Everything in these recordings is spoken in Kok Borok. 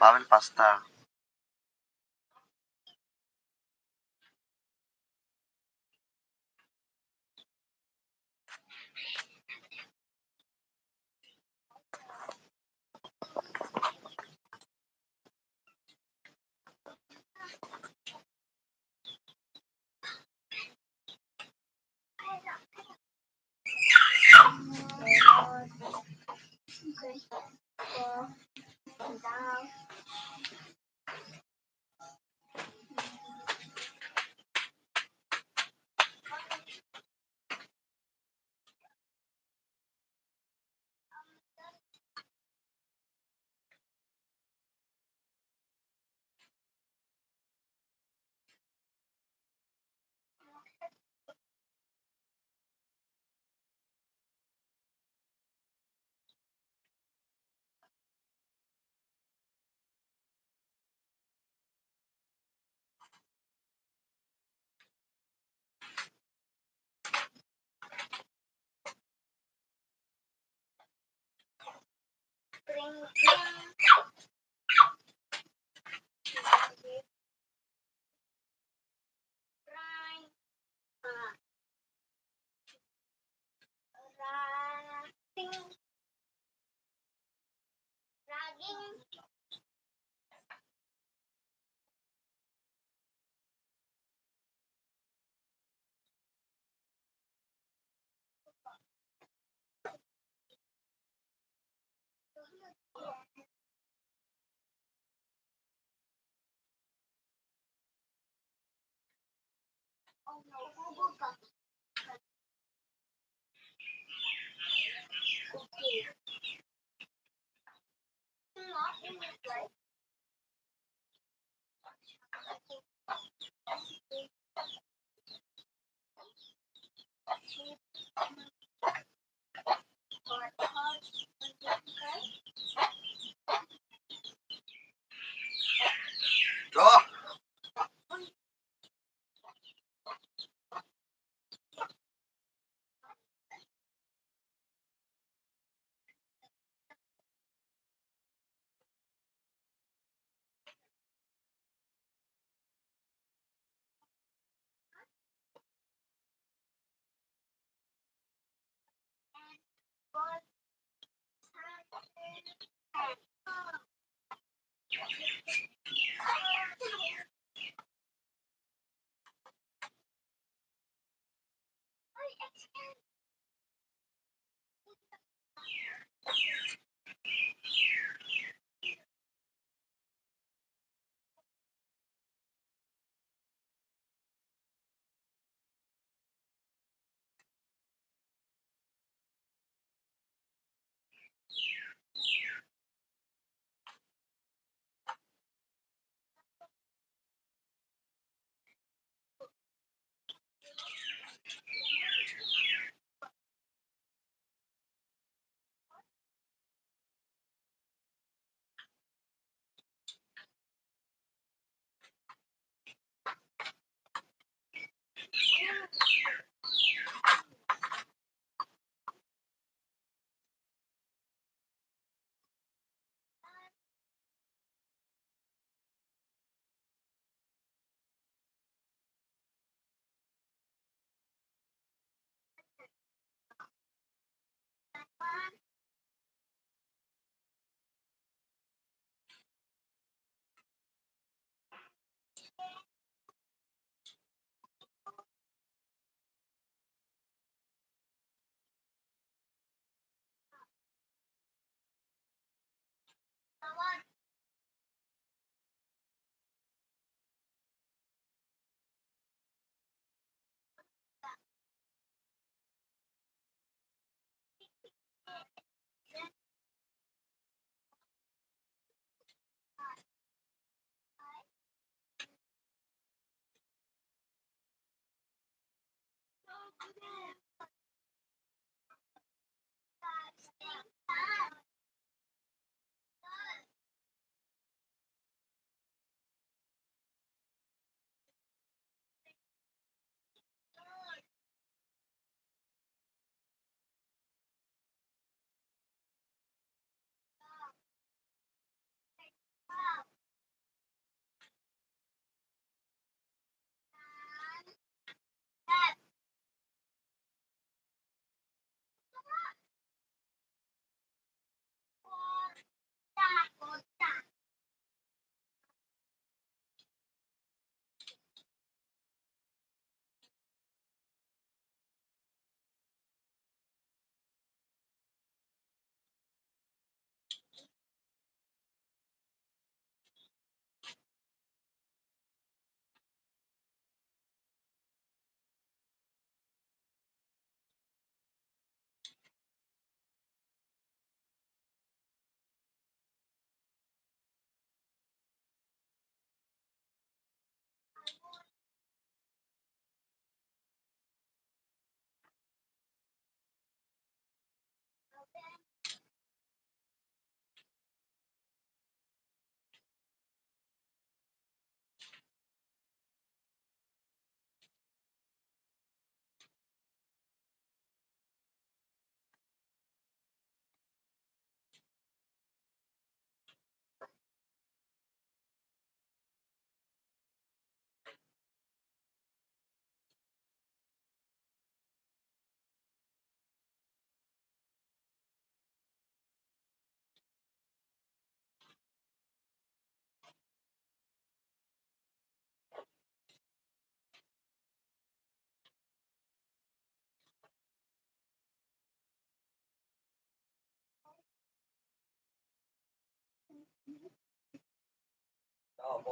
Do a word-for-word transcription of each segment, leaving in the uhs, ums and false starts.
Pavel pasta.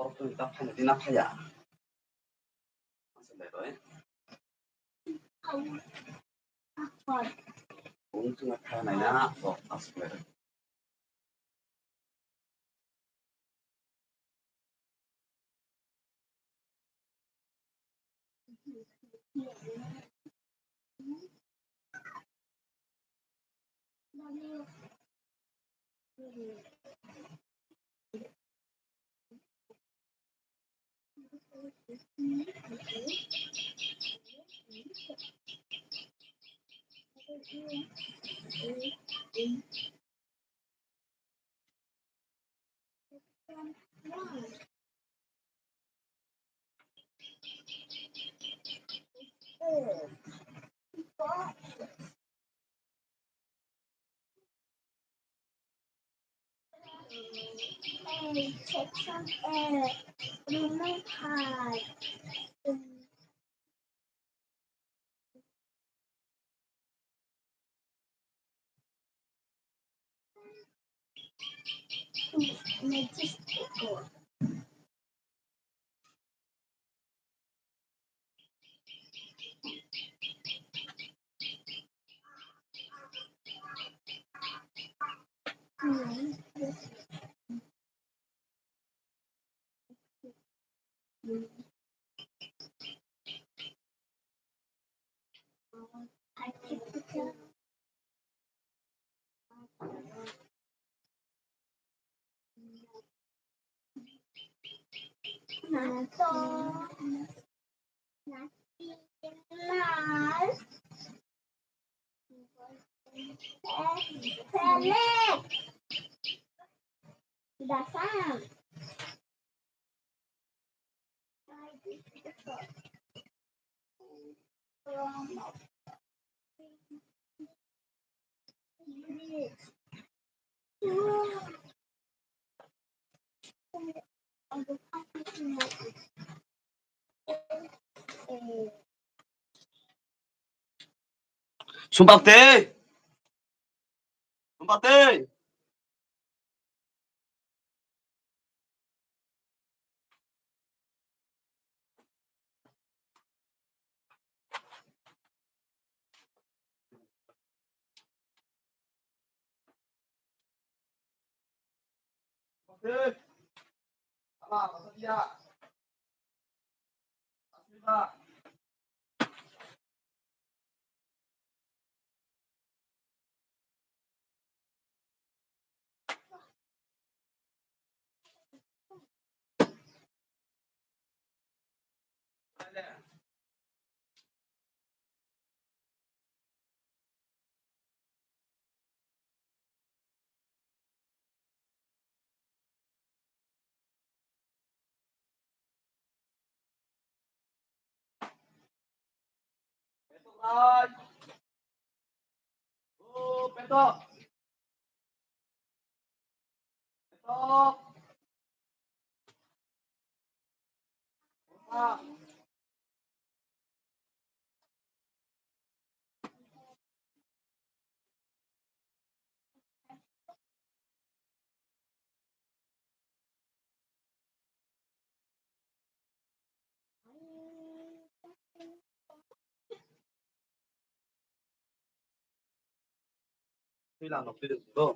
Borok twi ta phai di na phaiya. Aswk bai roi. Bung twi na phaiya nai na bo aswk bai roi. Sumpakte. Sumpakte. Petok lai. O, petok. Petok. Petok.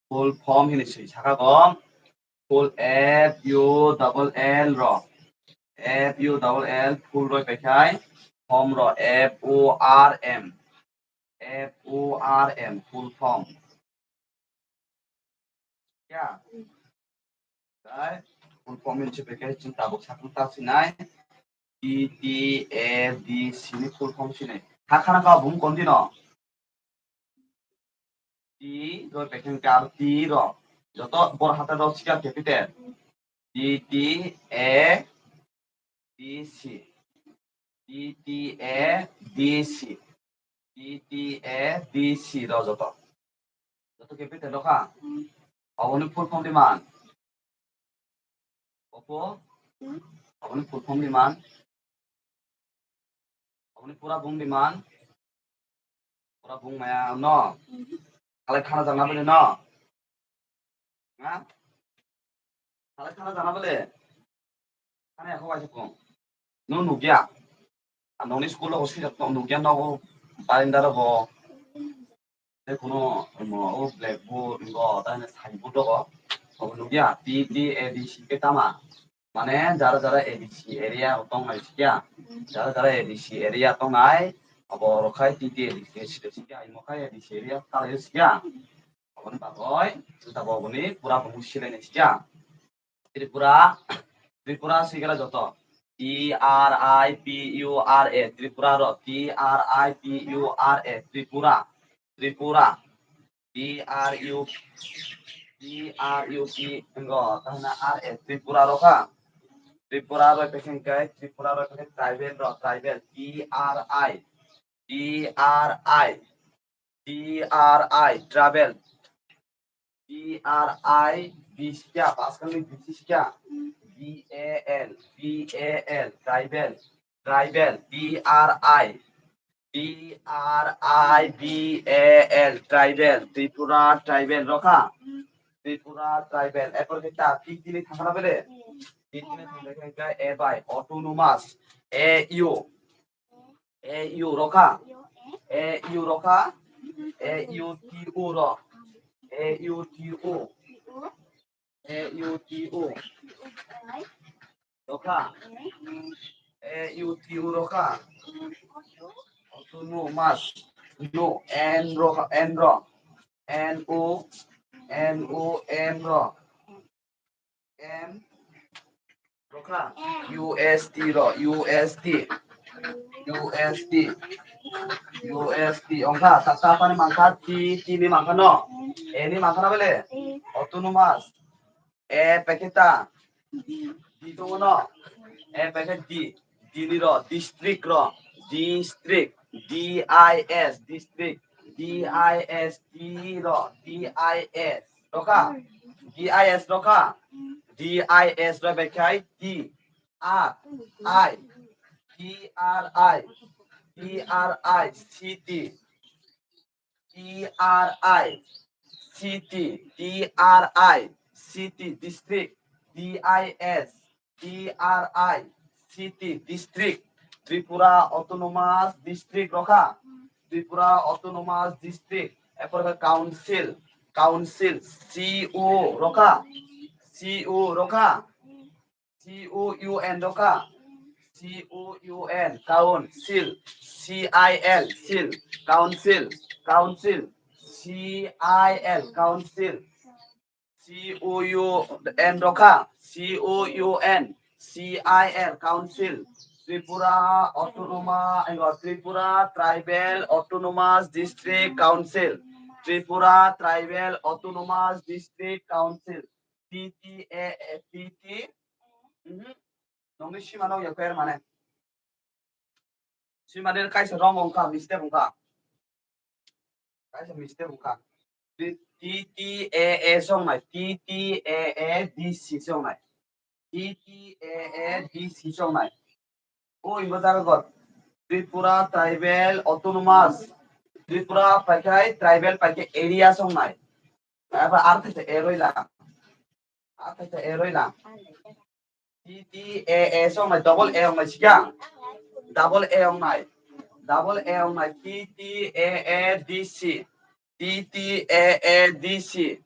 Full form hini swi saka go. Full F U double L ro. F U double L full roi pekhai. Form ro F O R M. F O R M, full form. Ya. Dai, full form ni chepeke chwng tabuk sakang ta sinai. T T A D C ni full form sinai. Hakhana ka bung kondi no. T, roi pekheng kar T ro. Joto bor hatta rok sikha capital. T T A D C. T T A D C. T T A D C rok joto. Joto capital rok ha. Aboni full form di man. Opo? Aboni full form di man. Aboni pura bung di man. Pura bung maya no. Halai khana jangna bele no. Ha? Halai khana jangna bele. Khana yakho waisa kong. No nugya. Nokni school o sijak tong nugya nogo barenda rogo. Tei kuno o blackboard ngo tei signboard rogo. Obo nugya T T A D C khe tama. Mane jara jara A D C area o tongnai sikya. Jara jara A D C area tongnai. Obo oro khai T T A D C sikya. Imo khai A D C area kalaio sikya. Oboni bagoi tabok oboni pura bumung silainai sikya. Tripura, Tripura sigala joto. T R I P U R A, Tripura ro, T R I P U R A, Tripura, Tripura, T R U, T R U P, engo, tahna R A, Tripura ro kha. Tripura ro pekeng kai, Tripura ro pekeng tribal ro, tribal, T R I, T R I, T R I, tribal. T R I B sikya, paskangni B sikya. B A L, B A L, tribal, tribal, T R I, T R I B A L, tribal, Tripura tribal rokha. Tripura tribal, erpor khe ta, T T ni thangkhana bele? T T ni thangkhana khe A by autonomous, A U. A U rokha. A U rokha. A U T U ro. A U T U. A U T U. Rokha. A U T U rokha. Autonomous. No, N rokha, N ro. N O, N O M ro. M rokha. U S T ro, U S T. U S T. U S T. Ongkha, ta, ta pani mangkha, T, T ni mangkha no. A ni mangkha na bele? Autonomous. A paikhe ta. D tongo no. A paikhe D. D ni ro, district ro. District. D I S, district. D I S T ro, D I S. Rokha? D I S rokha? D I S ro bekhai T. R I. T R I. T R I. City. T R I. City. T R I. City. District. D I S. T R I, city, district, Tripura Autonomous District rokha, Tripura Autonomous District, erpor khe council, council, C O rokha, C O rokha, C O U N rokha, C O U N, council, C I L, sil, council, council, C I L, council. C O U N rokha, C O U N, C I L, Council, Tripura Autonoma-, engo, Tripura Tribal Autonomous District Council, Tripura Tribal Autonomous District Council, T T A, T T, mhm. Nongni sima no ya per mane. Sima de kaisa wrong wngkha, mistake wngkha. Kaisa mistake wngkha. T T A A songnai, T T A A D C songnai. T T A A D C songnai. O ingo jaga gor. Tripura Tribal Autonomous. Tripura paikhai tribal paikhe area songnai. Aba ar kaisa A roila. Ar kaisa A roila. T T A A songnai, double A ongnai sikya. Double A ongnai. Double A ongnai. T T A A D C. T T A A D C.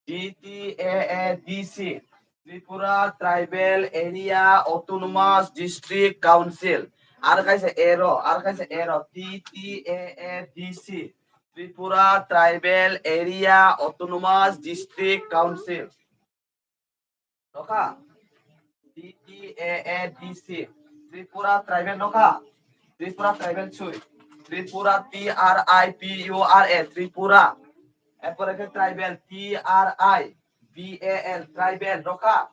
T T A A D C. Tripura Tribal Area Autonomous District Council. Ar kaisa A ro, ar kaisa A ro. T T A A D C. Tripura Tribal Area Autonomous District Council. Rokha? T T A A D C. Tripura Tribal rokha? Tripura Tribal sui. Tripura, T R I P U R A, Tripura. Erpore khe Tribal, T R I B A L, tribal, rokha.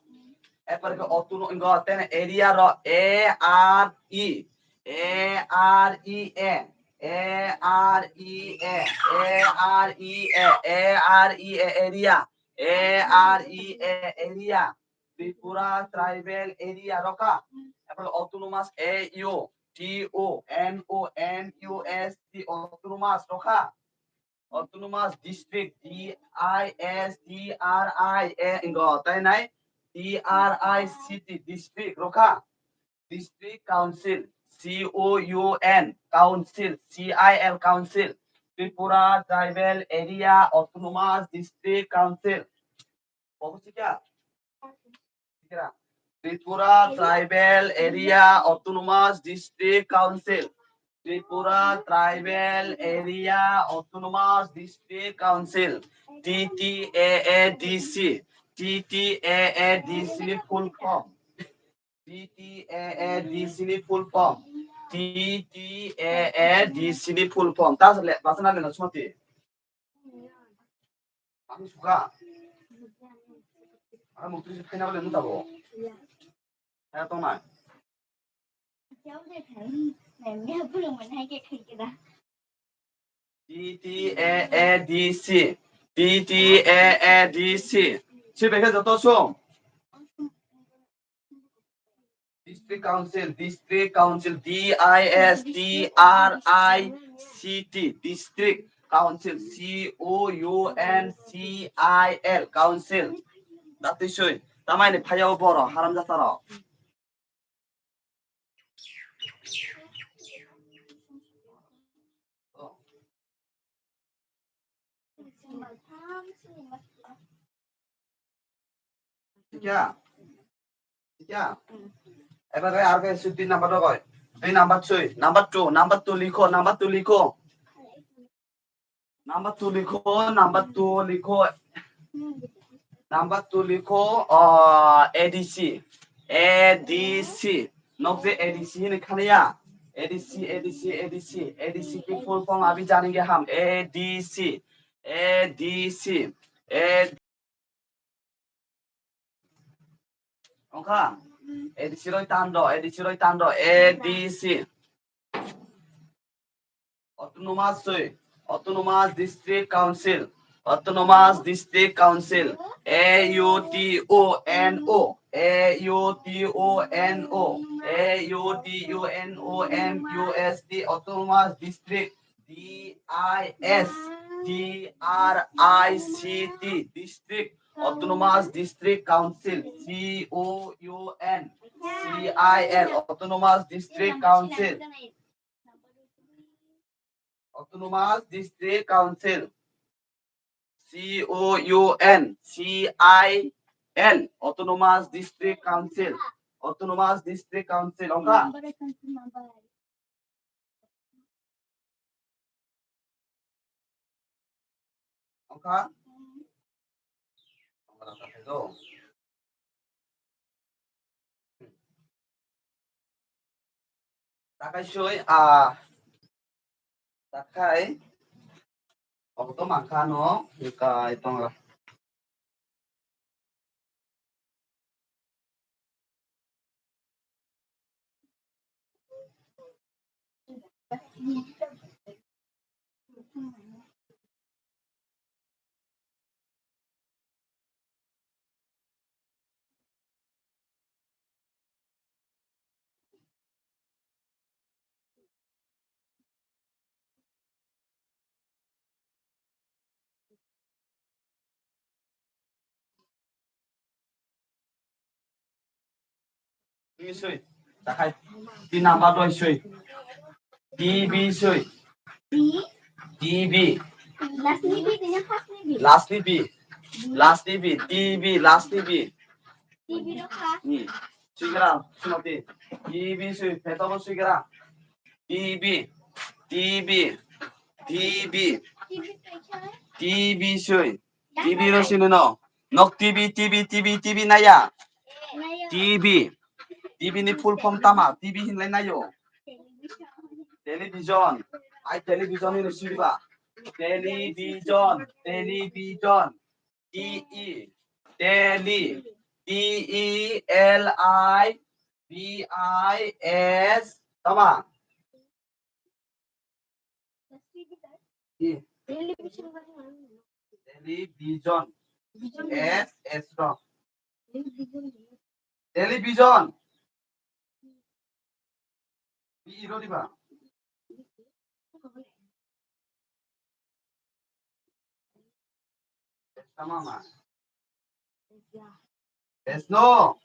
Epar ke autonomous, ingo, tene area ro, A R E, A R E A, A R E A, A R E A, A R E A, area, A R E A, area. Tripura tribal area rokha. Epar ke autonomous, A U T O N O M O U S T, autonomous, rokha. Autonomous district, D I S T R I A, ingo, tai nai, T R I C T, district, rokha. District council, C O U N, council, C I L, council. Tripura tribal area autonomous district council. Bobo sikya? Sikira. Tripura Tribal Area Autonomous District Council. Tripura Tribal Area Autonomous District Council. T T A A D C. T T A A D C ni full form. T T A A D C ni full form. T T A A D C ni full form. Ta le, basa na le na sumati. Ani suka. Ara mukti se phaina bole nuta bo. Kaya tong nai. T T A A D C. T T A A D C. Si bekhe joto song. District Council, District Council, D I S T R I C T, District Council, C O U N C I L, Council. Datwi sui, tamai ni phayao boro, haram jataro. Kya? Kya? Ebar gai ar gai sui dui number rok oi. Dui number sui. Number two, number two likho, number two likho. Number two likho, number two likho. Number two likho, ah, A D C. A D C. Nok je A D C hini khaniya. A D C, A D C, A D C, A D C ki full form abhi janenge hum. A D C, A D C, A Ongkha? A D C roi tando, A D C roi tando, A D C. Autonomous soi, Autonomous District Council, Autonomous District Council, A U T O N O, A U T O N O, A U T O N O M U S T, Autonomous District, D I S T R I C T, District, Autonomous District Council, C O U N C I L, Autonomous District Council, Autonomous District Council, C O U N C I L, Autonomous District Council, Autonomous District Council, ongkha? Ongkha? Takai soi, ah, takai, okto mangkha no, kai tongra. Twi swi. Takhai. Tin number doi swi. T B swi. T B. Last ni B, tini first ni B. Last ni B. Last ni B. T B, last ni B. T B rokha. Hmm. Swigra, sumati. T B swi, phetabo swigra. T B. T B. T B. T B swi. T B ro sini no. Nok T B, T B, T B, T B naya. Naya. T B. T B ni full form tama. T B hinlai nayo. Television. Television. Ai television ni siriba. Television. Television. T E. Teli. T E L I B I S. Tama. Television. S S ro. Television. Pi iro diba? Tama ma. S no.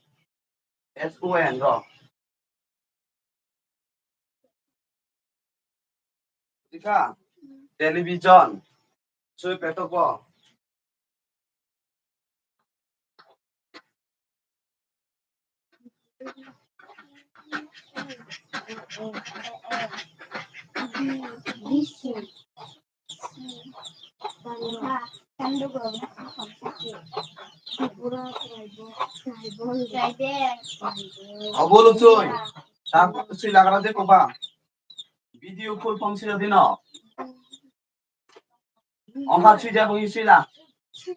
S O N ro. Ika. Television. Sui petok bo. Abo lo sui. Tak sui lagra de koba. Video full form sui dino. Ongkha sui ja bo sui la. Sui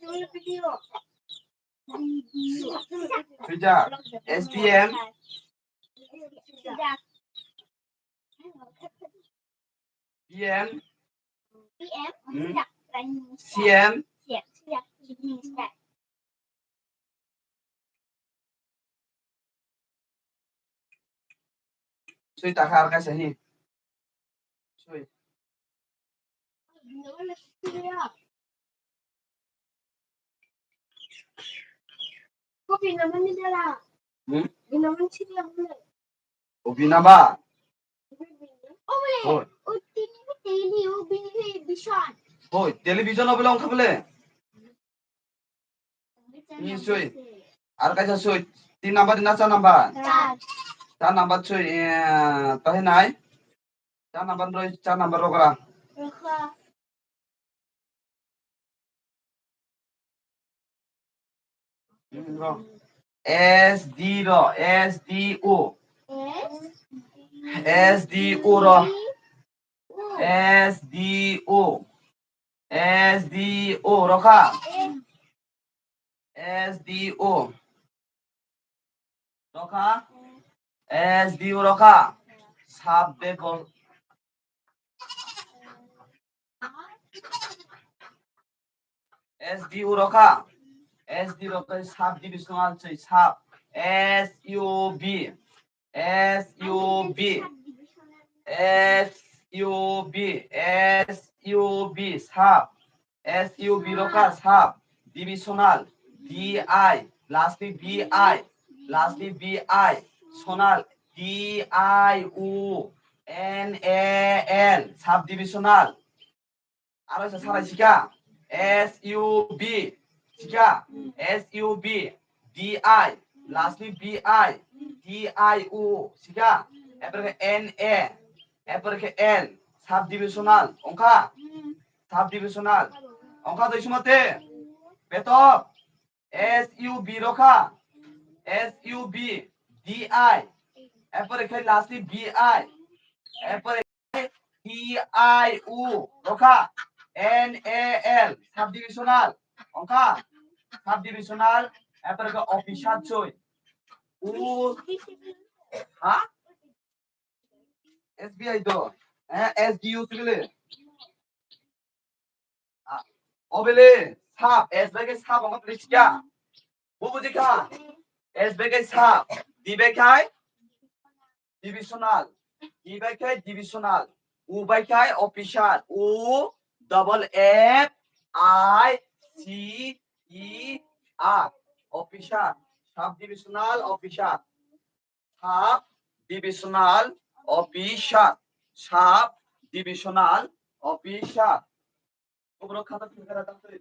ja. S P M. P M. Hmm. C M. Sui takha ar kaisa hi. Sui. Hmm? Obi na ba? Hoi. Hoi, television obo le ongkha bole? Ni sui. Ar kaisa sui. Tin number na char number? Char. Char number sui. Eh, tahi nai. Char number roi, char number rogra. Rokha. Hmm, ro. S D ro, S D O. S? S D O ro. S D O. S D O rokha. S D O. Rokha. S D O rokha. Sab bego. S D O rokha. S D rokha sub divisional sei sub. S U B. S U B, S U B, S U B, sub, S U B rokha sub, divisional, D I, lastly B I, lastly B I, sonal, D I O N A L, sub divisional. Aro sa sarai sika. S U B. Sika. S U B. D I. Lastly B I. D I O. Sika. Apore khe N A. Apore khe L. Subdivisional. Ongkha? Subdivisional. Ongkha doi sumate. Betok. S U B rokha. S U B. D I. Apore khe lastly B I. Apore D I O rokha, N A L, subdivisional, ongkha, subdivisional, apore khe officer choi, U, ha? S B I do, eh, S D U sibile. Ah, obele, sub, S bai khe sub ongkha bole sikya. Bo bujikha? S bai khe sub, D bai khe divisional, D bai khe divisional, U bai khe officer, U double F I C E R, officer, sub divisional officer. Sub divisional officer, sub divisional officer. Oborok khata philkara tangtwi.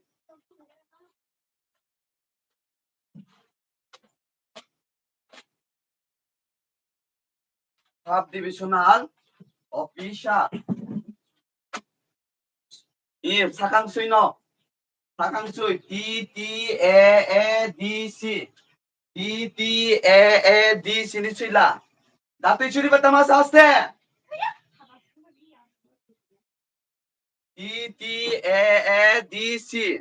Sub divisional officer. I sakang sui no. Sakang sui T T A A D C. T T A A D C ni sui la. Datwi churi ba tama saste. T T A A D C.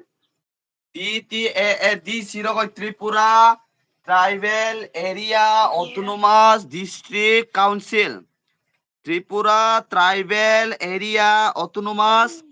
T T A A D C rok oi Tripura Tribal Area Autonomous District Council. Tripura Tribal Area Autonomous.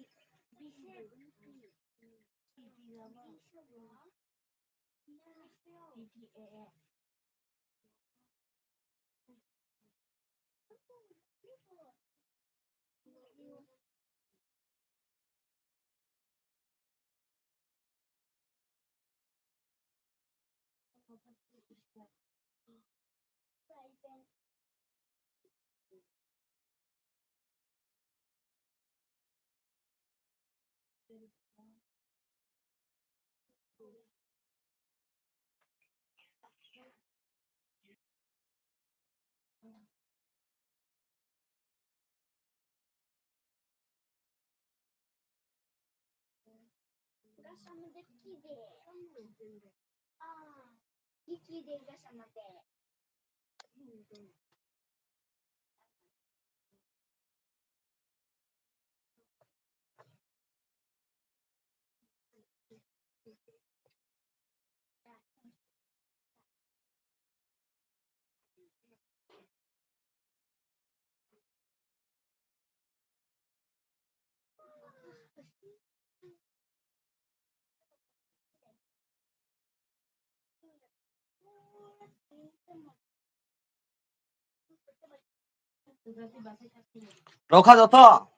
Rokha joto.